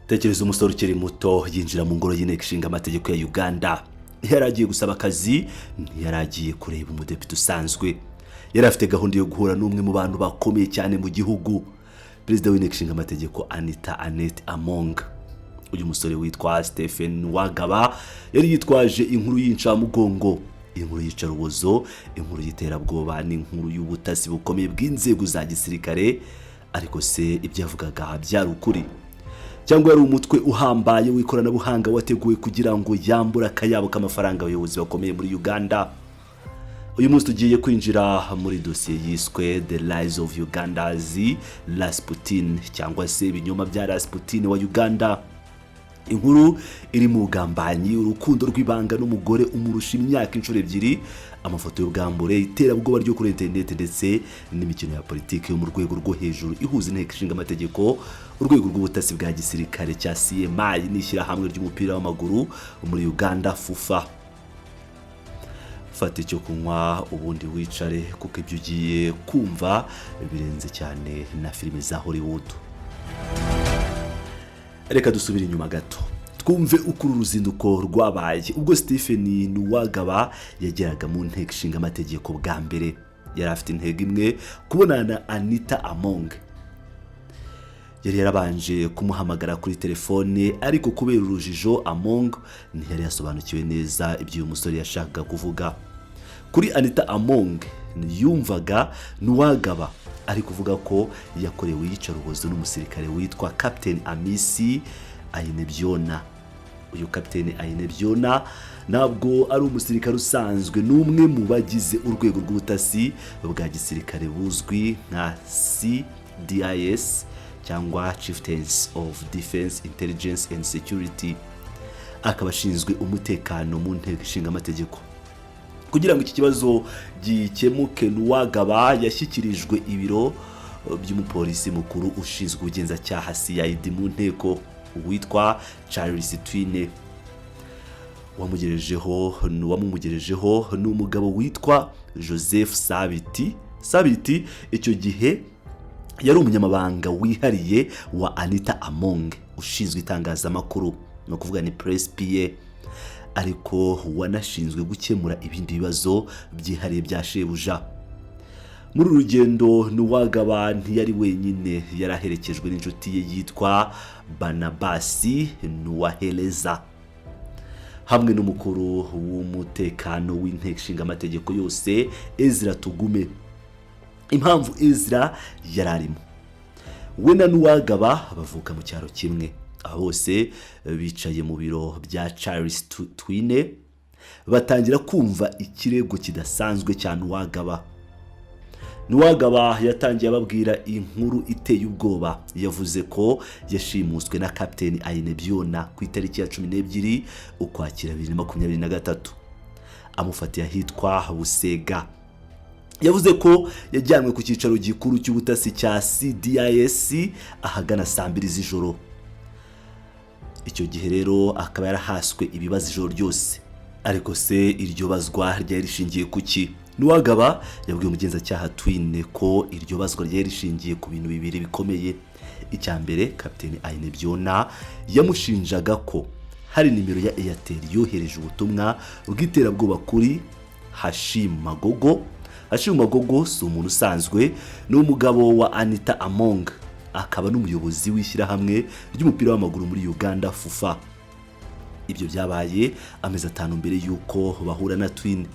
Tekereza umusore ukiri muto yinjira mu ngoro y'Inteko Ishinga Amategeko ya Uganda. Ntiyari agiye gusaba akazi, ntiyari agiye kureba umudepite usanzwe. Yari afite gahunda yo guhura n'umwe mu bantu bakomeye cyane mu gihugu, Perezida w'Inteko Ishinga Amategeko Anita Annet Among. Uyu musore witwa Stephen Wagaba yari yitwaje inkuru y'incamugongo, inkuru y'iyicarubozo, inkuru y'iterabwoba n'inkuru y'ubutasi bukomeye bw'inzego za gisirikare. Ariko se ibyo yavugaga byari ukuri, cyangwa yari umutwe uhambaye w'ikoranabuhanga wateguwe kugira ngo yambure akayabo k'amafaranga abayobozi bakomeye muri Uganda? Uyu munsi tugiye kwinjira muri dosiye yiswe "The Lies of Uganda's Rasputin", cyangwa se ibinyoma bya Rasputin wa Uganda. Inkuru iri mu bugambanyi, urukundo rw'ibanga n'umugore umurusha imyaka inshuro ebyiri, amafoto y'ubwambure, iterabwoba ryo kuri interineti, ndetse n'imikino ya politiki yo mu rwego rwo hejuru ihuza Inteko Ishinga Amategeko, urwego rw'ubutasi bwa gisirikare cya CMI n'ishyirahamwe ry'umupira w'amaguru muri Uganda, FUFA. Fata icyo kunywa ubundi wicare, kuko ibyo ugiye kumva birenze cyane na filime za Hollywood. Reka dusubire inyuma gato twumve uko uru ruzinduko rwabaye. Ubwo Stephen Nuwagaba yageraga mu Nteko Ishinga Amategeko bwa mbere, yari afite intego imwe: kubonana na Anita Among. Yari yarabanje kumuhamagara kuri telefone, ariko kubera urujijo, Among ntiyari yasobanukiwe neza ibyo uyu musore yashakaga kuvuga. Kuri Anita Among, yumvaga Nuwagaba ari kuvuga ko yakorewe iyicarubozo n'umusirikare witwa Captain Amisi Ayinebyona. Uyu Kapiteni Ayinebyona ntabwo ari umusirikare usanzwe, ni umwe mu bagize urwego rw'ubutasi bwa gisirikare buzwi nka CDIS, cyangwa Chieftaincy of Defense Intelligence and Security, akaba ashinzwe umutekano mu Nteko Ishinga Amategeko. Kugira ngo iki kibazo gikemuke, Nuwagaba yashyikirijwe ibiro by'umupolisi mukuru ushinzwe ubugenzacyaha, CID, mu nteko, witwa Charles Twine. Wamumugerejeho ni umugabo witwa Joseph Sabiti. Sabiti icyo gihe yari umunyamabanga wihariye wa Anita Among ushinzwe itangazamakuru, ni ukuvuga ni press PA, ariko wanashinzwe gukemura ibindi bibazo byihariye bya shebuja. Muri uru rugendo Nuwagaba ntiyari wenyine, yari aherekejwe n'inshuti ye yitwa Banabasi Nuwahereza hamwe n'umukuru w'umutekano w'Inteko Ishinga Amategeko yose, Ezra Tugume. Impamvu Ezra yari arimo: we na Nuwagaba bavuka mu cyaro kimwe. Aba bose bicaye mu biro bya Charles Twine, batangira kumva ikirego kidasanzwe cya Nuwagaba. Nuwagaba yatangiye ababwira inkuru iteye ubwoba. Yavuze ko yashimuswe na Kapiteni Ayinebyona ku itariki ya 12 Ukwakira 2023, amufatiye ahitwa Busega. Yavuze ko yajyanwe ku cyicaro gikuru cy'ubutasi cya CDIS ahagana saa 2 z'ijoro. Icyo gihe rero akaba yarahaswe ibibazo ijoro ryose. Ariko se iryo bazwa ryari rishingiye ku ki? Nuwagaba yabwiye umugenzacyaha Twine ko iryo bazwa ryari rishingiye ku bintu bibiri bikomeye. Icya mbere, Kapiteni Ayinebyona yamushinjaga ko hari nimero ya Airtel yohereje ubutumwa bw'iterabwoba kuri Hashim Magogo. Hashim Magogo si umuntu usanzwe, ni umugabo wa Anita Among, akaba n'umuyobozi w'ishyirahamwe ry'umupira w'amaguru muri Uganda, FUFA. Ibyo byabaye amezi 5 mbere y'uko bahura na Twine.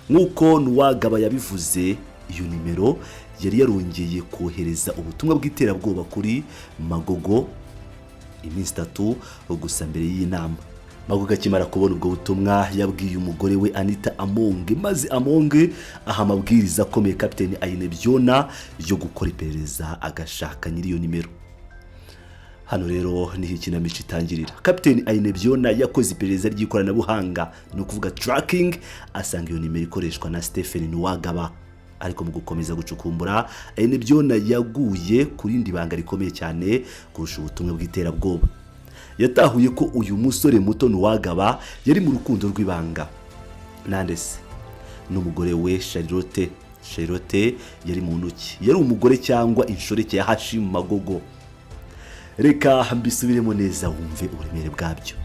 Nk'uko Nuwagaba yabivuze, iyo nimero yari yarongeye kohereza ubutumwa bw'iterabwoba kuri Magogo iminsi 3 gusa mbere y'inama. Magogo akimara kubona ubwo butumwa, yabwiye umugore we Anita Among, maze Among aha amabwiriza akomeye Kapiteni Ayinebyona yo gukora iperereza agashaka nyiri iyo nimero. Hano rero niho ikinamico itangirira. Kapiteni Ayinebyona yakoze iperereza ry'ikoranabuhanga, ni ukuvuga tracking, asanga iyo nimero ikoreshwa na Stephen Nuwagaba. Ariko mu gukomeza gucukumbura, Ayinebyona yaguye ku rindi banga rikomeye cyane kurusha ubutumwa bw'iterabwoba. Yatahuye ko uyu musore muto Nuwagaba yari mu rukundo rw'ibanga nande se? N'umugore we Charlotte. Charlotte yari mu ntoki, yari umugore cyangwa inshoreke ya Hashim Magogo. Reka mbisubiremo neza wumve uburemere bwabyo.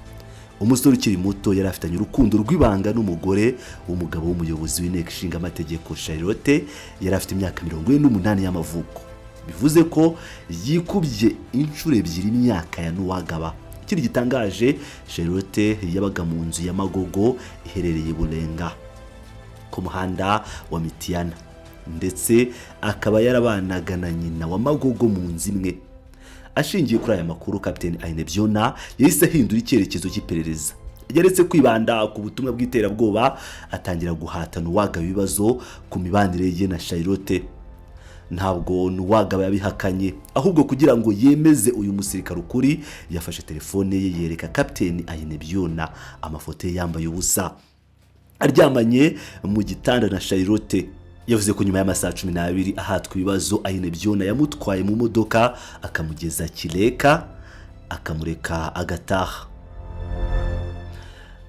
Umusore ukiri muto yari afitanye urukundo rw'ibanga n'umugore w'umugabo w'umuyobozi w'Inteko Ishinga Amategeko. Charlotte yari afite imyaka 48 y'amavuko, bivuze ko yikubye inshuro ebyiri imyaka ya Nuwagaba. Ikindi gitangaje, Charlotte yabaga mu nzu ya Magogo iherereye Bulenga ku muhanda wa Mitiyana, ndetse akaba yarabanaga na nyina wa Magogo mu nzu imwe. Ashingiye kuri aya makuru, Kapiteni Ainebyona yahise ahindura icyerekezo cy'iperereza. Yaretse kwibanda ku butumwa bw'iterabwoba, atangira guhata Nuwagaba ibibazo ku mibanire ye na Charlotte. Ntabwo Nuwagaba yabihakanye, ahubwo kugira ngo yemeze uyu musirikare ukuri, yafashe telefone ye yereka Kapiteni Ainebyona amafoto ye yambaye ubusa, aryamanye mu gitanda na Charlotte. Yavuze ko nyuma y'amasaha 12 ahatwa ibibazo, Ainebyona yamutwaye mu modoka akamugeza Kireka, akamureka agataha.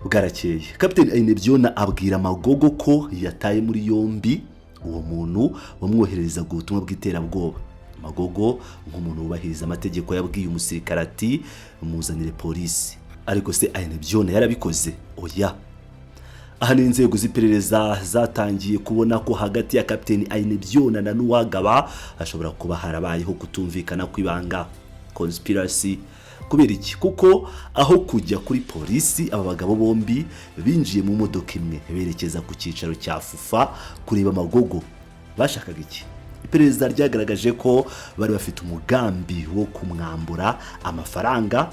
Bwarakeye, Kapiteni Ainebyona abwira Magogo ko yataye muri yombi uwo muntu wamwohererezaga ubutumwa bw'iterabwoba. Magogo, nk'umuntu wubahiriza amategeko, yabwiye umusirikare ati: "Muzanire polisi." Ariko se Ainebyona yarabikoze? Oya. Aha ni inzego z'iperereza zatangiye kubona ko hagati ya Kapiteni Ainebyona na Nuwagaba hashobora kuba harabayeho kutumvikana kw'ibanga, conspiracy. Kubera iki? Kuko aho kujya kuri polisi, aba bagabo bombi binjiye mu modoka imwe berekeza ku cyicaro cya FUFA kureba Magogo. Bashakaga iki? Iperereza ryagaragaje ko bari bafite umugambi wo kumwambura amafaranga,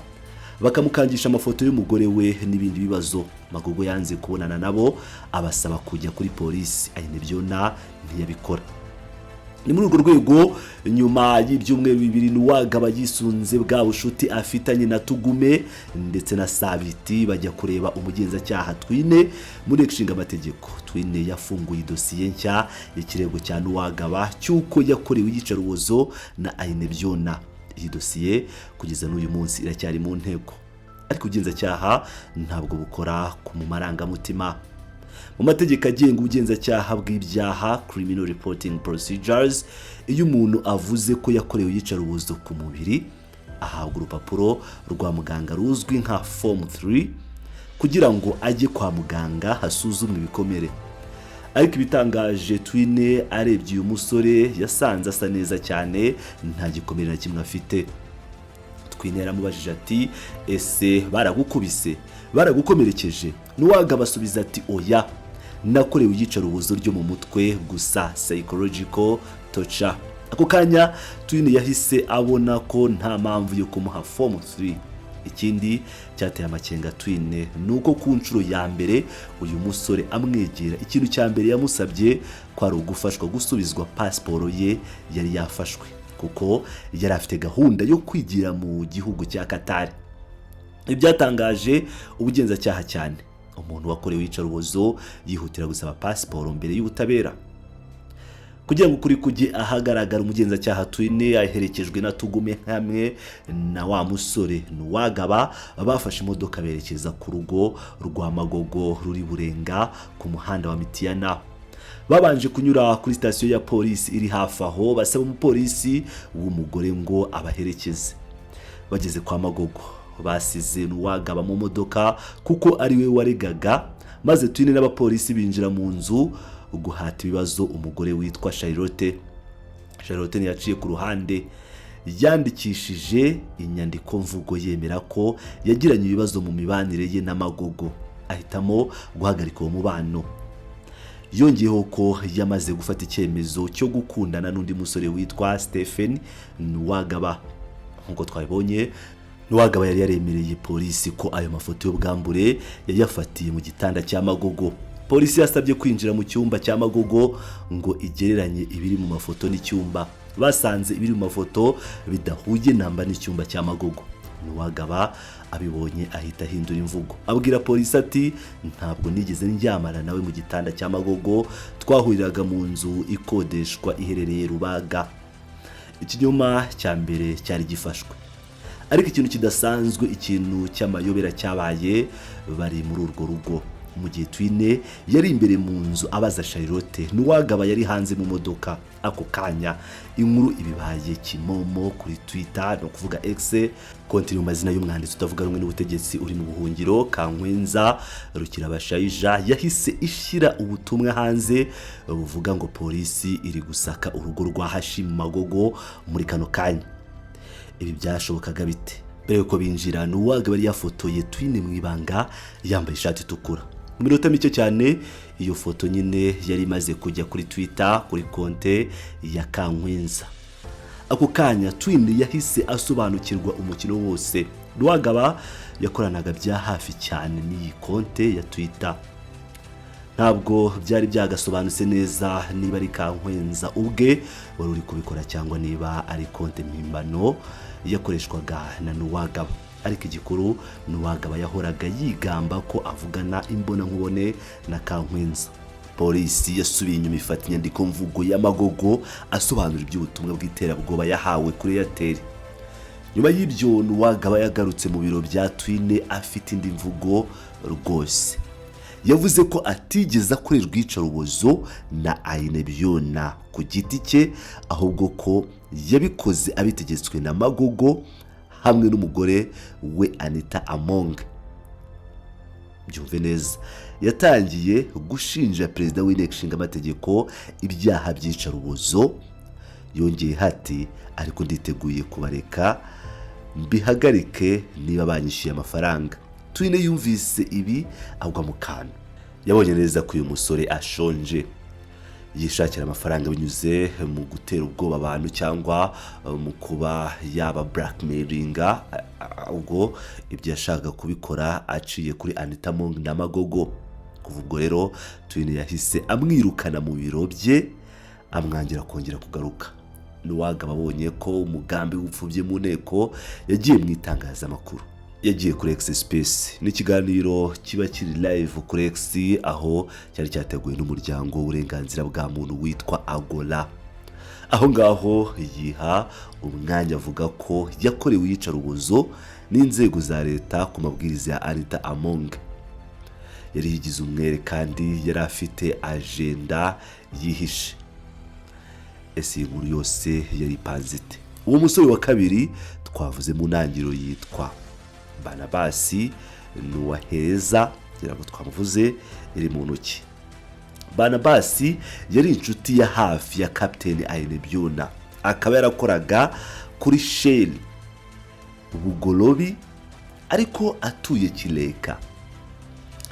bakamukangisha amafoto y'umugore we n'ibindi bibazo. Magogo yanze kubonana nabo, abasaba kujya kuri polisi. Ainebyona ntiyabikora. Ni muri urwo rwego, nyuma y'ibyumweru 2, Nuwagaba yisunze bwa bushuti afitanye na Tugume ndetse na Sabiti, bajya kureba umugenzacyaha Twine muri Nteko Ishinga Amategeko. Twine yafunguye idosiye nshya y'ikirego cya Nuwagaba cy'uko yakorewe iyicarubozo na Ainebyona. Iyi dosiye kugeza n'uyu munsi iracyari mu nteko, ariko ubugenzacyaha ntabwo bukora ku mu marangamutima. Mu mategeko agenga ubugenzacyaha bw'ibyaha, criminal reporting procedures, iyo umuntu avuze ko yakorewe iyicarubozo ku mubiri, ahabwa urupapuro rwa muganga ruzwi nka Form 3 kugira ngo ajye kwa muganga hasuzumwe ibikomere. Ariko ibitangaje, Twine arebye uyu musore yasanze asa neza cyane, nta gikomere na kimwe afite. Twine yaramubajije ati: "Ese baragukubise, baragukomerekeje?" Nuwagaba asubiza ati: "Oya, nakorewe iyicarubozo ryo mu mutwe gusa, psychological torture." Ako kanya Twine yahise abona ko nta mpamvu yo kumuha Form 3. Ikindi cyateye amakenga Twine ni uko ku nshuro ya mbere uyu musore amwegera, ikintu cya mbere yamusabye kwari ugufashwa gusubizwa pasiporo ye yari yafashwe, kuko yari afite gahunda yo kwigira mu gihugu cya Katari. Ibi byatangaje ubugenzacyaha cyane. Umuntu wakorewe iyicarubozo yihutira gusaba pasiporo mbere y'ubutabera? Kugira ngo ukuri kujye ahagaragara, umugenzacyaha Twine aherekejwe na Tugume hamwe na wa musore Nuwagaba bafashe imodoka berekeza ku rugo rwa Magogo ruri Burenga ku muhanda wa Mitiyana. Babanje kunyura kuri sitasiyo ya polisi iri hafi aho, basaba umupolisi w'umugore ngo abaherekeze. Bageze kwa Magogo, basize Nuwagaba mu modoka kuko ari we waregaga, maze Twine n'abapolisi binjira mu nzu guhata ibibazo umugore witwa Charlotte. Charlotte ntiyaciye ku ruhande, yandikishije inyandiko mvugo yemera ko yagiranye ibibazo mu mibanire ye na Magogo, ahitamo guhagarika uwo mubano. Yongeyeho ko yamaze gufata icyemezo cyo gukundana n'undi musore witwa Stephen Nuwagaba. Nk'uko twabibonye, Nuwagaba yari yaremereye polisi ko ayo mafoto y'ubwambure yayafatiye mu gitanda cya Magogo. Polisi yasabye kwinjira mu cyumba cya Magogo ngo igereranye ibiri mu mafoto n'icyumba. Basanze ibiri mu mafoto bidahuye namba n'icyumba cya Magogo. Nuwagaba abibonye ahita ahindura imvugo, abwira polisi ati: "Ntabwo nigeze ndyamana nawe mu gitanda cya Magogo, twahuriraga mu nzu ikodeshwa iherereye Rubaga." Ikinyoma cya mbere cyari gifashwe. Ariko ikintu kidasanzwe, ikintu cy'amayobera cyabaye bari muri urwo rugo. Mu gihe Twine yari imbere mu nzu abaza Charlotte, Nuwagaba yari hanze mu modoka. Ako kanya inkuru ibibaye kimomo kuri Twitter, ni ukuvuga X, konti mu mazina y'umwanditsi utavuga rumwe n'ubutegetsi uri mu buhungiro, Kankwenza Rukirabashayija, yahise ishyira ubutumwa hanze buvuga ngo polisi iri gusaka urugo rwa Hashim Magogo muri kano kanya. Ibi byashobokaga bite? Mbere yuko binjira, Nuwagaba yari yafotoye Twine mu ibanga yambaye ishati itukura. Mu minota mike cyane iyo foto nyine yari imaze kujya kuri Twitter, kuri konte ya Kankwenza. Ako kanya Twine yahise asobanukirwa umukino wose. Nuwagaba yakoranaga bya hafi cyane n'iyi konte ya Twitter. Ntabwo byari byagasobanutse neza niba ari Kankwenza ubwe wari uri kubikora cyangwa niba ari konte mpimbano yakoreshwaga na Nuwagaba, ariko igikuru, Nuwagaba yahoraga yigamba ko avugana imbonankubone na Kankwenza. Polisi yasubiye inyuma ifata inyandiko mvugo y'Amagogo asobanura iby'ubutumwa bw'iterabwoba yahawe kuri Airtel. Nyuma y'ibyo, Nuwagaba yagarutse mu biro bya Twine afite indi mvugo rwose. Yavuze ko atigeze akorerwa iyicarubozo na Ainebyona ku giti cye, ahubwo ko yabikoze abitegetswe na Magogo hamwe n'umugore we Anita Among. Byumve neza, yatangiye gushinja perezida w'Inteko Ishinga Amategeko ibyaha by'iyicarubozo. Yongeye ati: "Ariko nditeguye kubareka mbihagarike niba banyishyuye amafaranga." Twine yumvise ibi agwa mu kantu. Yabonye neza ko uyu musore ashonje, yishakira amafaranga binyuze mu gutera ubwoba abantu cyangwa mu kuba yaba blackmailinga. Ubwo ibyo yashakaga kubikora aciye kuri Anita Among na Magogo. Kuva ubwo rero Twine yahise amwirukana mu biro bye, amwangira kongera kugaruka. Nuwagaba abonye ko umugambi w'upfubye mu nteko, yagiye mu itangazamakuru. Yagiye kuri X Space, n'ikiganiro kiba kiri live kuri X, aho cyari cyateguwe n'umuryango w'uburenganzira bwa muntu witwa Agora. Aho ngaho yiha umwanya avuga ko yakorewe iyicarubozo n'inzego za leta ku mabwiriza ya Anita Among. Yari yigize umwere kandi yari afite agenda yihishe. Ese iyi nkuru yose yari ipanze ite? Uwo musore wa kabiri twavuze mu ntangiriro yitwa Banabasi Nuwaheza, kugira ngo twamuvuze, yari mu ntoki. Banabasi yari inshuti ya hafi ya Kapiteni Ainebyona, akaba yarakoraga kuri Shell Bugolobi ariko atuye Kireka.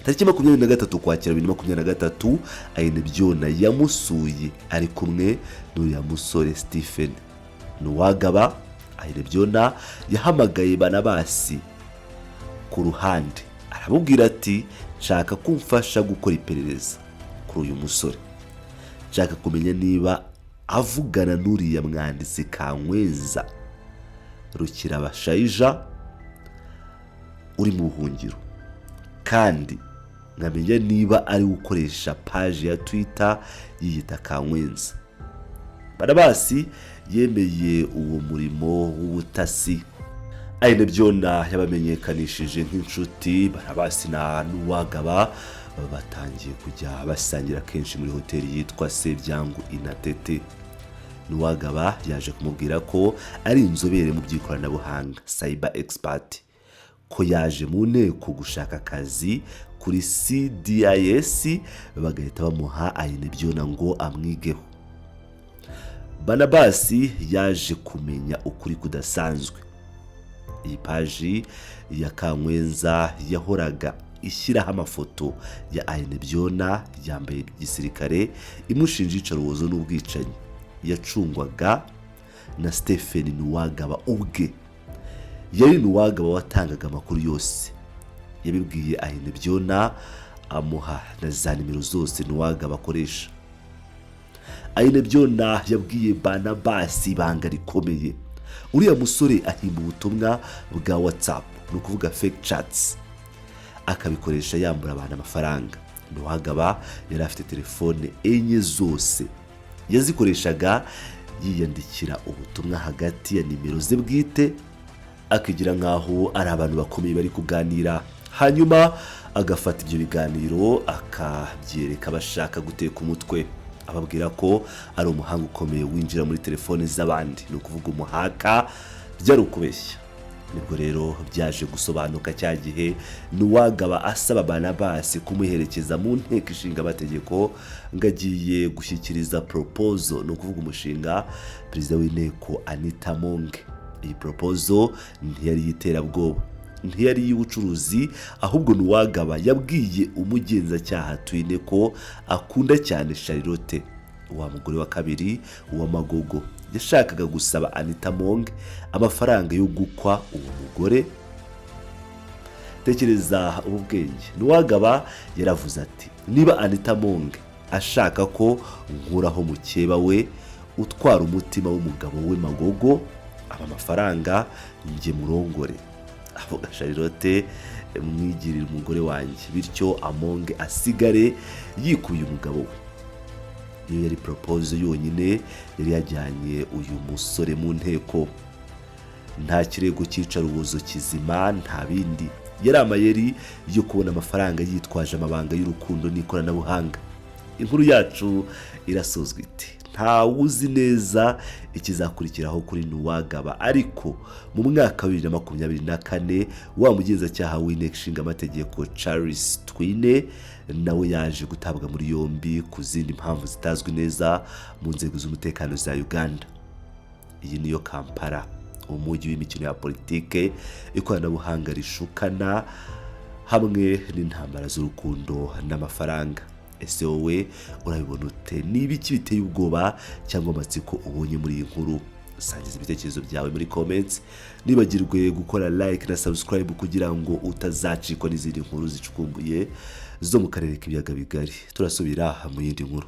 Tariki 23 Ukwakira 2023, Ainebyona yamusuye ari kumwe n'uriya musore Stephen Nuwagaba. Ainebyona yahamagaye Banabasi ku ruhande, aramubwira ati: "Nshaka ko umfasha gukora iperereza kuri uyu musore. Nshaka kumenya niba avugana n'uriya mwanditsi Kankwenza Rukirabashayija uri mu buhungiro, kandi nkamenya niba ari gukoresha paji ya Twitter yiyita Kankwenza." Barabasi yemeye uwo murimo w'ubutasi. Ainebyona yabamenyekanishije nk'inshuti. Barabasi na Nuwagaba batangiye kujya basangira kenshi muri hoteli yitwa Sebyangu Inatete. Nuwagaba yaje kumubwira ko ari inzobere mu by'ikoranabuhanga, cyber expert, ko yaje mu nteko gushaka akazi kuri CDIS, bagahita bamuha Ainebyona ngo amwigeho. Banabasi yaje kumenya ukuri kudasanzwe. Iyi paji ya Kankwenza yahoraga ishyiraho amafoto ya Ainebyona yambaye igisirikare, imushinja iyicarubozo n'ubwicanyi, yacungwaga na Stephen Nuwagaba ubwe. Yari Nuwagaba watangaga amakuru yose. Yabibwiye Ainebyona, amuha na za nimero zose Nuwagaba akoresha. Ainebyona yabwiye Banabasi ibanga rikomeye: uriya musore ahimba ubutumwa bwa WhatsApp, ni ukuvuga fake chats, akabikoresha yambura abantu amafaranga. Nuwagaba yari afite telefone enye, zose yazikoreshaga yiyandikira ubutumwa hagati ya nimero ze bwite, akigira nk'aho ari abantu bakomeye bari kuganira. Hanyuma agafata ibyo biganiro akabyereka abashaka guteka umutwe, ababwira ko ari umuhanga ukomeye winjira muri telefoni z'abandi, ni ukuvuga umuhacker. Byari ukubeshya. Nibwo rero byaje gusobanuka cya gihe Nuwagaba asaba Barnabas kumuherekeza mu Nteko Ishinga Amategeko ngo agiye gushyikiriza proposal, ni ukuvuga umushinga, perezida w'inteko Anita Among. Iyi proposal ntiyari iy'iterabwoba, ntiyari iy'ubucuruzi, ahubwo Nuwagaba yabwiye umugenzacyaha Twine ko akunda cyane Charlotte, wa mugore wa kabiri wa Magogo. Yashakaga gusaba Anita Among amafaranga yo gukwa uwo mugore. Tekereza ubu bwenge! Nuwagaba yaravuze ati: "Niba Anita Among ashaka ko nkuraho mukeba we utwara umutima w'umugabo we Magogo, aba amafaranga njye murongore," avuga Charlotte, "mwigirire umugore wanjye, bityo Among asigare yikuye umugabo we." Niyo yari proposal yonyine yari yajyanye uyu musore mu nteko. Nta kirego cy'iyicarubozo kizima, nta bindi. Yari amayeri yo kubona amafaranga yitwaje amabanga y'urukundo n'ikoranabuhanga. Inkuru yacu irasozwa iti: "Ntawuzi neza ikizakurikiraho kuri Nuwagaba." Ariko mu mwaka wa 2024, wa mugenzacyaha w'Inteko Ishinga Amategeko Charles Twine nawe yaje gutabwa muri yombi ku zindi mpamvu zitazwi neza mu nzego z'umutekano za Uganda. Iyi niyo Kampala, umujyi w'imikino ya politike, ikoranabuhanga rishukana hamwe n'intambara z'urukundo n'amafaranga. Ese wowe urabibona ute? Ni ibiki biteye ubwoba cyangwa amatsiko ubonye muri iyi nkuru? Sangiza ibitekerezo byawe muri comments. Nibagirwe gukora like na subscribe kugira ngo utazacikwa n'izindi nkuru zicukumbuye zo mu karere k'Ibiyaga Bigari. Turasubira mu yindi nkuru.